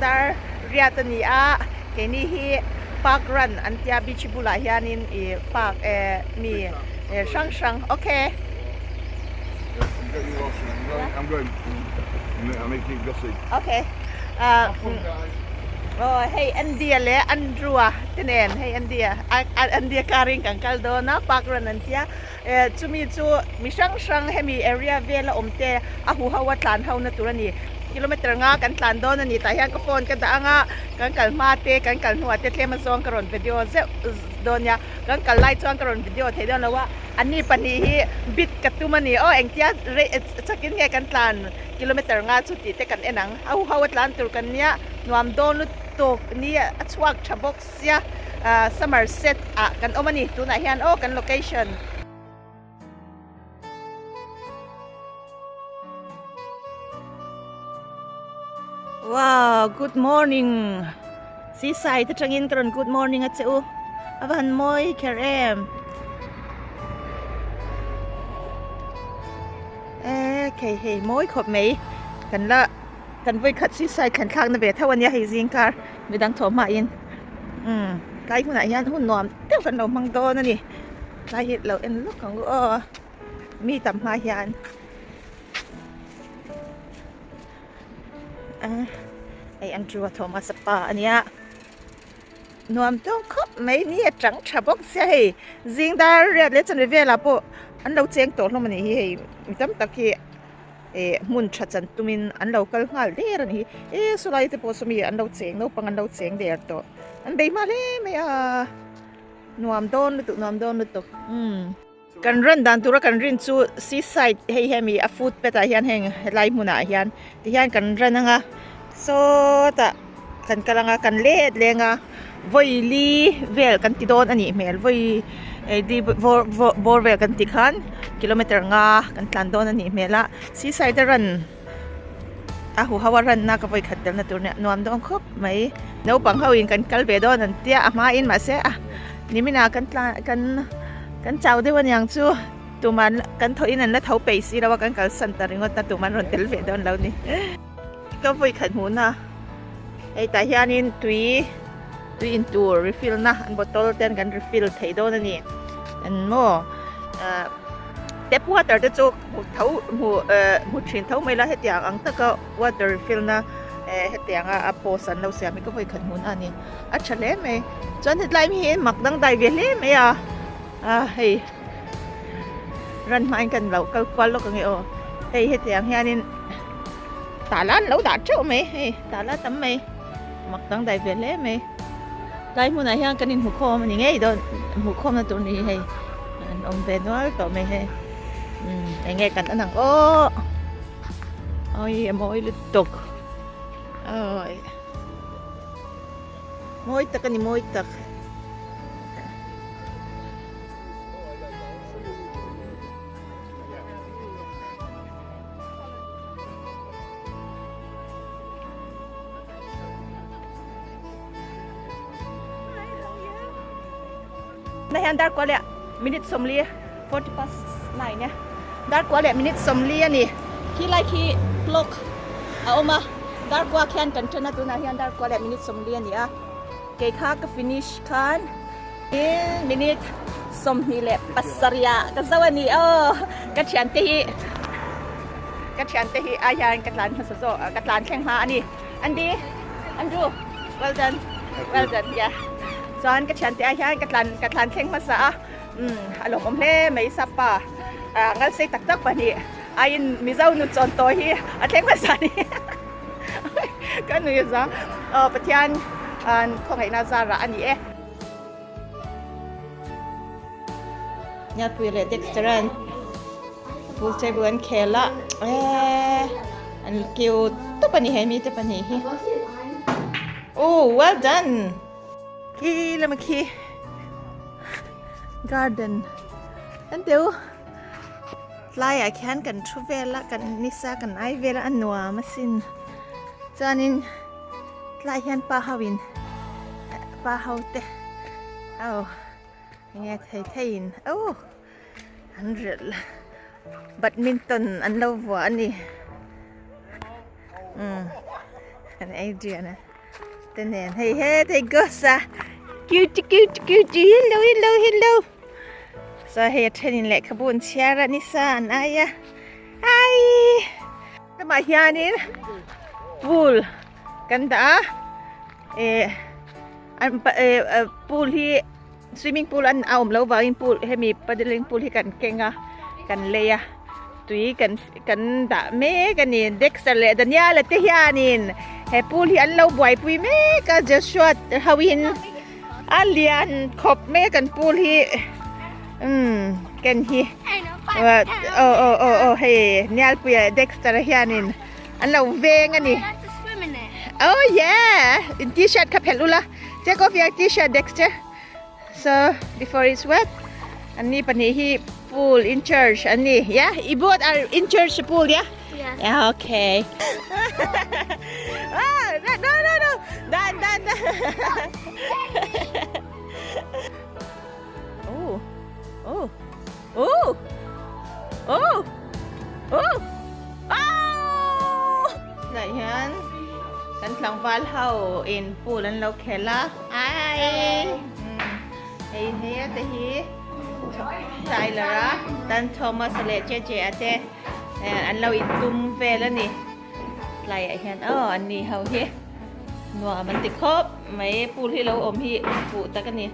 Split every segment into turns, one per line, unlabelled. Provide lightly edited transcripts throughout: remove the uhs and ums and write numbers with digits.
zingdar riat a ni a keini hi park run an tia beach bulah hianin ih park eh mi hrang hrang okay. Okay ah aw hei Andy-a leh Andrew-a te nen hei Andy-a Andy-a car in kan kal dawn a park run an tia. Eh chumi chu mi hrang hrang hemi area vela awm te a hu ho a tlan ho na tur a ni. Kilometer nga kan tlan dawn a ni tah hian ka phone ka dah ang a, kan kal hma te kan kal hnuah te tlem azawng ka rawn video zeuh dawn nia. Kan kal lai chuan ka rawn video thei dawn lo a, ani pahnih hi bit ka tum a ni aw engtia rei chakin nge kan tlan kilometer nga chu tih te kan en ang. A hu ho a tlan tur kan nia nuam dawn lutuk ni a chhuak tha bawk. Sia Somerset ah kan awm a ni tunah hian aw kan location. Wow good morning seaside atangin ka rawn good morning a che u a va han mawi kher em e khei hei mawi khawp mai kan la Kan vawikhat seaside thlen thlakna ve tho ania hei zingkar midang thaw hmain umm tlai hunah hian hun nuam deuh kan lo hmang dawn a ni tlai hi lo en lawk ang u aw mi tam hma hian ah hei Andrew a thawm hmasa pa ania nuam tawng khawp mai ni a chang tha bawk sia hei zing dar riat leh chanve velah pawh an lo cheng tawh hlawm a nih hi hei mi tam tak hi. eh hmun tha chan tumin an lo kal nghal der a ni hi eh sawlai te pawh sawmi an lo cheng naupang an lo cheng der tawh an bei hma hle mai a nuam dawn lutuk nuam dawn lutuk umm kan run dan tura kan rin chu sea side hei hemi a foot path ah hian heng helai hmunah hian tihian kan run anga sawtah kan kal anga kan let leng a vawi li vel kan ti dawn a nih hmel vawi li bawr vel kan ti khan kilometer nga kan tlan dawn a nih hmel a seaside a run a hu ho a run na ka vawi khat tel na tur nia nuam dawn khawp mai naupang ho in kan kal ve dawn an tia a hma in mahse a nimin ah kan tlan kan kan chau deuh aniang chu tuman kan thaw in an la tho peih si lo a kan kalsan ta ringawt a tuman rawn tel ve dawn lo ni. Ka vawi khat hmuh na hei tah hianin tui tui in tur refill na an bottle te an kan refill thei dawn a ni an maw ah tap water te chu hmu tho hmu eh hmu thin tho mai la hetiang ang taka water refill na eh hetianga a post an lo siam hi ka vawi khat hmuh na a ni a tha hle mai chuan hetlai hi mak dangdai ve hle mai a ah hei ran hmain kan lo kal kual lawk ang e aw hei hetiang hianin. Tala an lo dah teuh mai hei tala tam mai mak dangdai ve hle mai tlai hmunah hian kan inhmu khawm a ni ngei dawn hmuh khawmna tur ni hei an awm ve nual tawh mai hei umm eng nge kan en ang aw awi a mawi lutuk awi mawi tak a ni mawi tak. Na hian dar kual leh minute sawmli forty past nine e dar kual leh minute sawmli a ni khi lai khi clock a awm a dar kua khian kan then a tunah hian dar kual leh minute sawmli a ni a kei kha ka finish khan in minute 27 ah ka zo a ni aw ka thiante hi ka thiante hi ai hian ka tlan hmasa zawk ka tlan thleng hma a ni Andy Andrew well done well done yeah chuan ka thiante ai hian ka tlan ka tlan thleng hmasa a um a lawmawm hle mai sapa ah ngal sei tak tak pahnih aiin Mizo nu chawn tawi hi a thleng hmasa a ni ka nui za aw Pathian khawngaihna zarah a ni e. Nyapui leh Dexter an pool table an khel a eee an cute tawp a ni he mite pahnih hi oh well done khi lama khi garden an teu tlaiah khian kan thu vel a kan nisa kan ai vel a a nuam asin chuanin Tlai hian pa ho in pa ho te aw enge thei thei in aw an rilh badminton an lo vuah a ni umm an Adrian a. Te nen hei he te Gus a cute cute cute hello hello hello so hei a thenin lehkhabu an chhiar a nisa an ai a ai lamah hianin pool kan dah a eh an eh pool hi swimming pool an a awm loh vangin pool hemi paddling pool hi kan keng a kan lei a tui kan kan dah mek a ni Dexter leh Daniel-a te hianin he pool hi an lo buaipui mek a Joshua te ho in a lian khawp mek an pool hi umm ken hi aw aw aw aw hei Nialpuia leh Dexter-a hianin an lo veng a ni oh yeah in t-shirt kha phelh ula take off your t-shirt Dexter. So before it's wet an ni pahnih hi pool in charge an ni yeah you both are in charge the pool yeah
Yeah.
Yeah okay ah no no no no dan dan dan oh oh oh oh oh oh Tah hian kan tlangval ho in pool an lo khel a ai hei hei a te hi Tyler a tan Thomas a leh Jeje a te an lo in tum vel a ni tlaiah hian aw an ni ho hi nuam an ti khawp mai pool hi lo awm hi fuh tak a ni.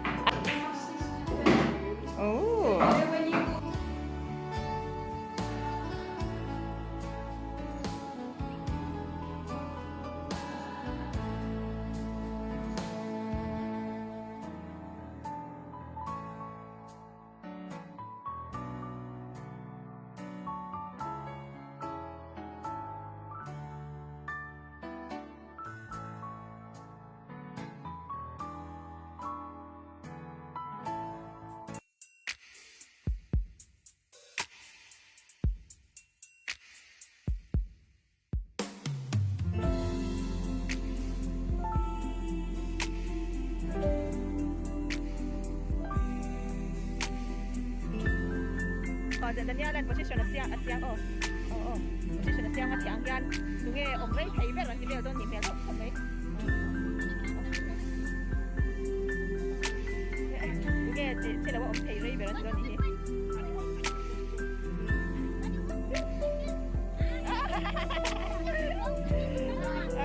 Daniel an position a siam a siam aw aw aw position a siam a thiang hian tunge awm rei thei ber an ti vel dawn nih hmel khawp khawp mai tunge che lo a awm thei rei ber an ti dawn nih hi.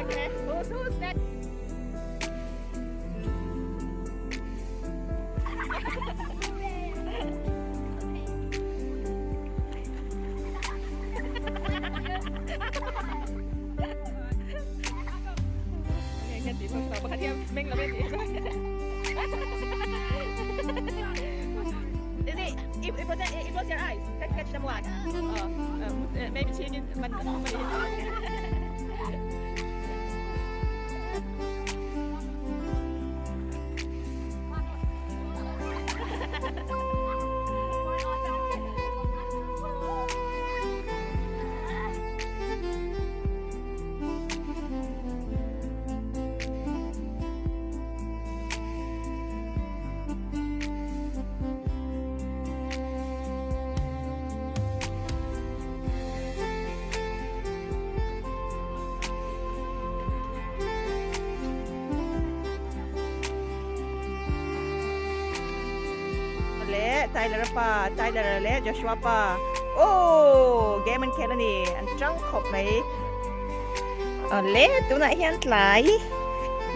Okay, who's who's next? If if if close your eyes, catch catch them one. Maybe changing man leh Tyler pa Tyler leh Joshua pa oh game an khel ani an tang khawp mai awle tunah hian tlai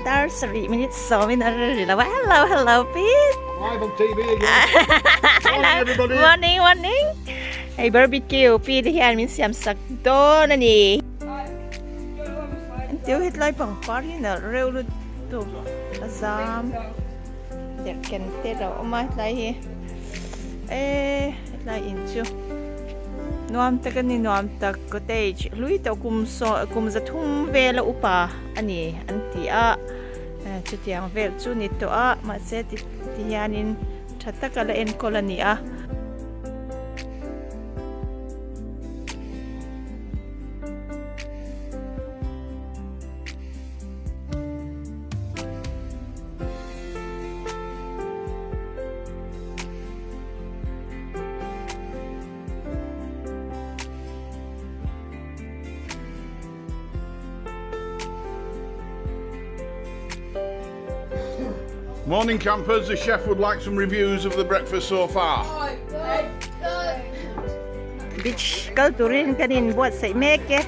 dar sarih minute sawmin a ri lo a hello hello Pete
Live on TV again. Morning everybody.
Morning morning hei barbecue pi te hian min siam sak dawn a ni an tiu hetlai pangpar hi nalh reuh lutuk a zam derhken te lo awm a hetlai hi eh hetlai in chu nuam tak a ni nuam tak cottage hlui tawh kum saw kum zathum vela upa a ni an ti a chutiang vel chu ni tawh a mahse ti hianin tha taka la enkawl a ni a.
Morning campers, the chef would like some reviews of the breakfast so far.
Beach kal turin kan in buatsaih mek e.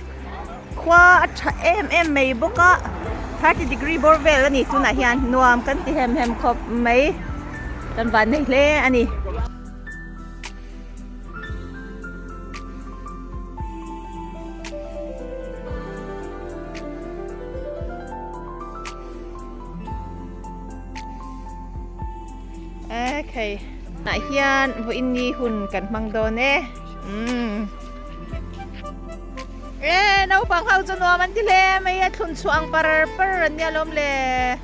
Khua a tha em em mai bawk a, 30 degree bawr vel a ni tunah hian nuam kan ti hem hem khawp mai. Kan van nei hle a ni. Okay. Tah hian vawiin ni hun kan hmang dawn e. Umm. E naupang ho chu nuam an ti hle mai a thlun chhuah ang par par an nia lawm le.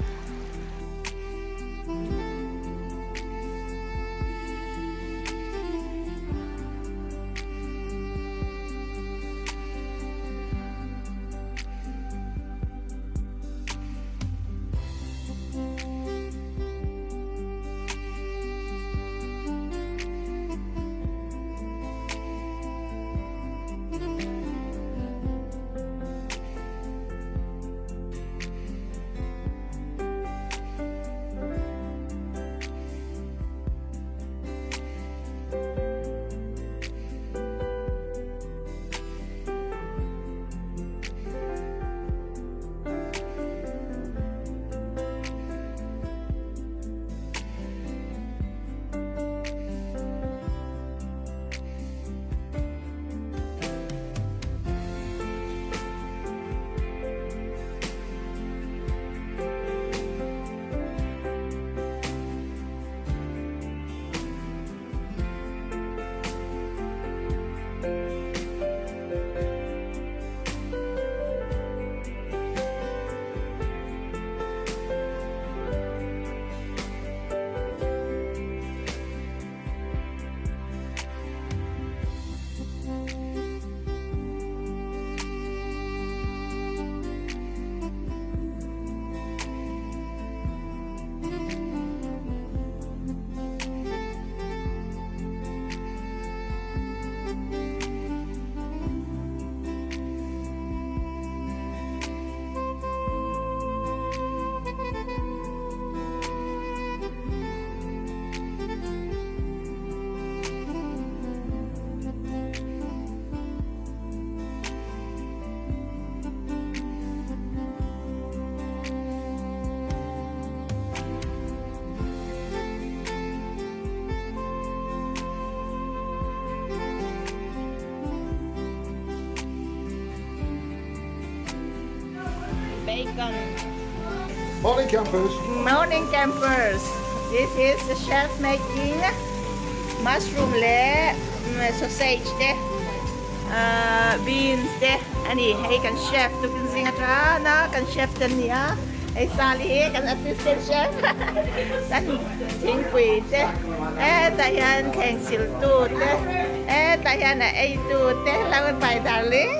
Bacon.
Morning campers.
Morning campers. This is the chef making mushroom leh sausage te beans te ani hei kan chef tukin zing atana kan chef te an ni a hei Sally hi kan assistant chef kan thingpui te hetah hian thleng sil tu te hetah hian a ei tu te lo an pai darling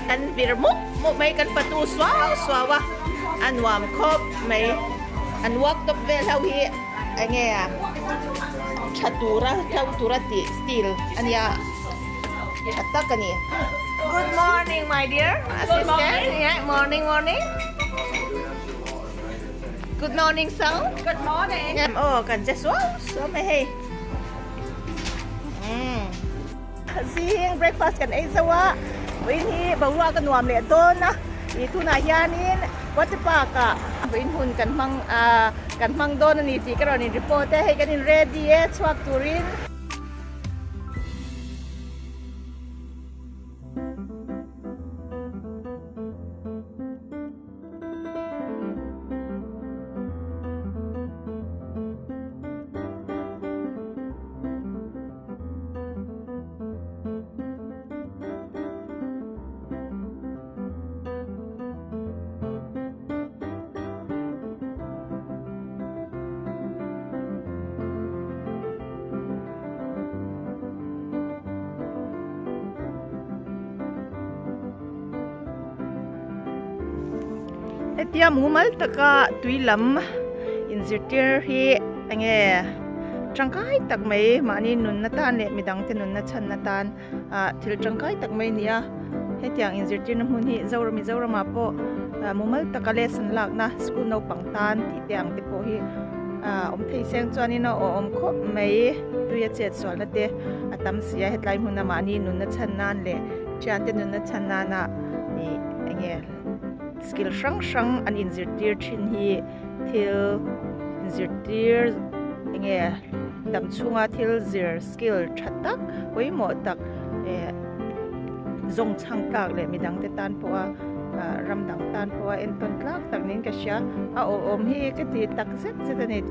kan vir mup mup mai kan fatu suau suau a a nuam khawp mai an work tawp vel ho hi enge a tha tura tho tura tih steel a nia tha tak a ni. Good morning my dear assistant yeah morning morning Good morning sir Good morning aw kan che suau suau mai hei umm zing breakfast kan ei zo a vawiin hi boruak a nuam leh dawn a ih tunah hianin water park ah vawiin hun kan hmang ah kan hmang dawn a ni tih ka rawn in report e hei kan in ready e chhuak turin. Hetia mumal taka tui lam inzirtir hi enge tangkai tak mai mahni nunna tan leh midangte nunna chhanna tan ah thil tangkai tak mai a ni a. Hetiang inzirtirna hmun hi Zoram Mizoramah pawh mumal taka lesson lakna school naupang tan tih te ang te pawh hi awm thei seng chuanin a awm khawp mai. Tuia chet sualna te a tam si a, hetlai hmuna mahni nunna chhan nan leh thiante nunna chhan nana ih eng nge skill hrang hrang an inzirtir thin hi thil inzirtir eng nge dam chhunga thil zir skill tha tak pawimawh tak eh zawng chhang tlak leh midang te tan pawha ah ram dang tan pawha entawn tlak tak niin ka hria a awhawm hi ka ti tak zet zet a ni.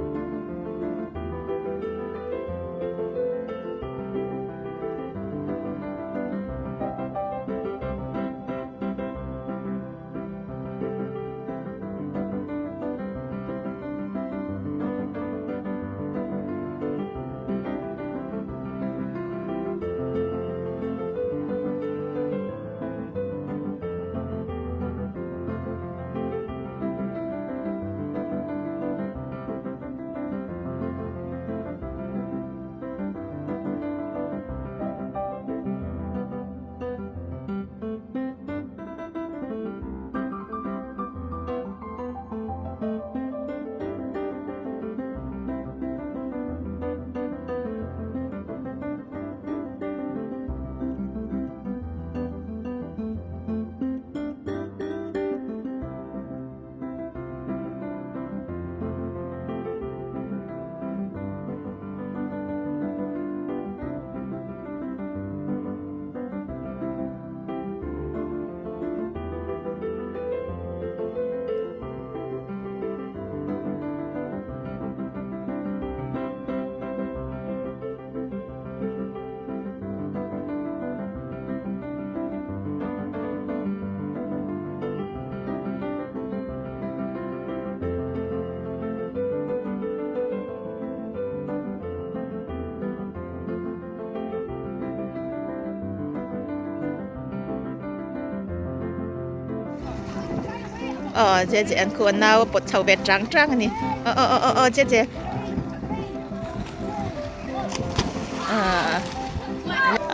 Aw che che an khu an nau a pawt chho ve chang chang a ni aw aw aw aw che che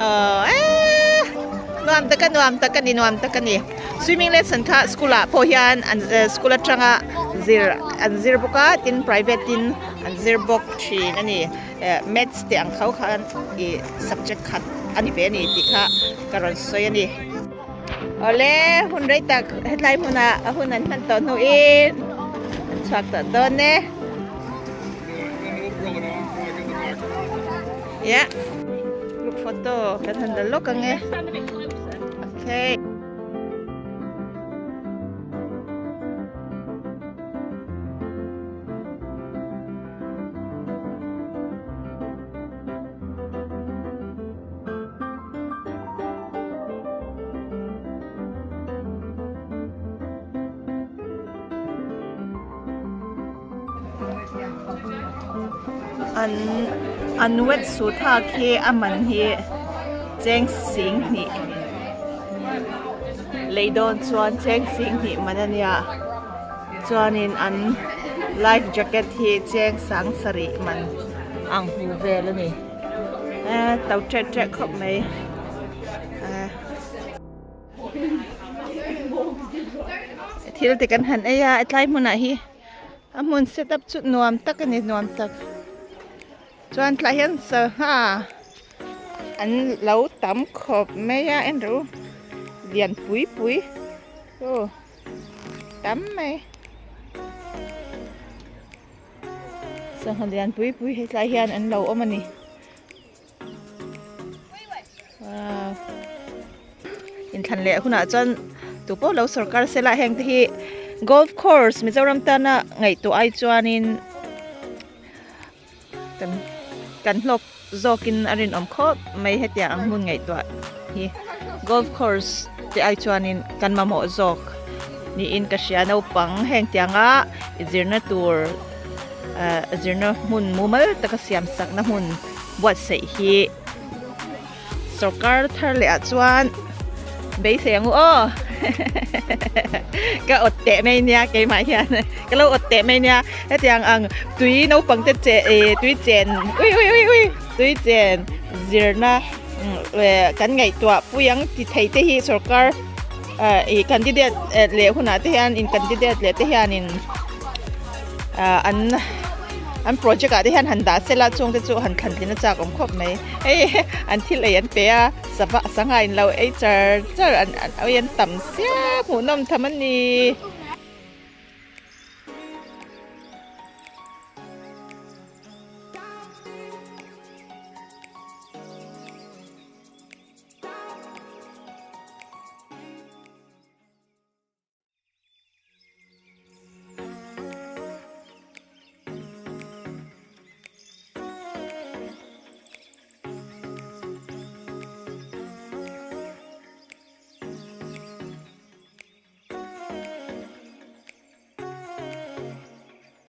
aw eee nuam tak a nuam tak a ni nuam tak a ni swimming lesson kha school ah pawh hian an school atanga zir an zir bawk a tin private in an zir bawk thin a ni. Maths tih ang tho khan ih subject khat a ni ve a ni tih kha ka rawn sawi a ni. Awle hun rei tak hetlai hmunah a hun an hman tawh hnuin an chhuak tawh dawn e. Yeah. Group photo kan han la lawk ang e. Okay. An an wet suit hak hi a man hi cheng sing hnih lei dawn chuan cheng sing hnih man a nia. Chuanin an life jacket hi cheng sang sarih man ang hmu vel a ni. Eh to ṭek ṭek khawp mai. Eh thil te kan han ei a hetlai hmunah hi a hmun set up chu nuam tak a ni nuam tak. Chuan tlai hian sangha an lo tam khawp mai a en rawh u lian pui pui aw. Tam mai. Sangha lian pui pui hetlai hian an lo awm a ni. Wow. Inthlan leh hunah chuan tu pawh lo sorkar sela heng te hi golf course Mizoram tana ngaihtuah ai chuanin kan kan hlawk zawkin a rinawm khawp mai hetiang ang hmun ngaihtuah hi golf course te ai chuanin kan mamawh zawk niin ka hria naupang heng tianga zirna tur ah zirna hmun mumal taka siam sakna hmun buatsaih hi Sorkar thar leh ah chuan beisei ang u aw ka awt teh mai nia keimah hian ka lo awt teh mai nia hetiang ang tui naupang te che eh tui chen ui ui ui ui tui chen zirna. Kan ngaihtuah pui ang ti thei te hi sorkar ih candidate leh hunah te hian in candidate leh te hianin an an project ah te hian han dah sela chung te chu han thlan tlin a chak awm khawp mai hei an thil ei an pe a sava sangha in lo ei char char an an tam sia hmuhnawm tham a ni.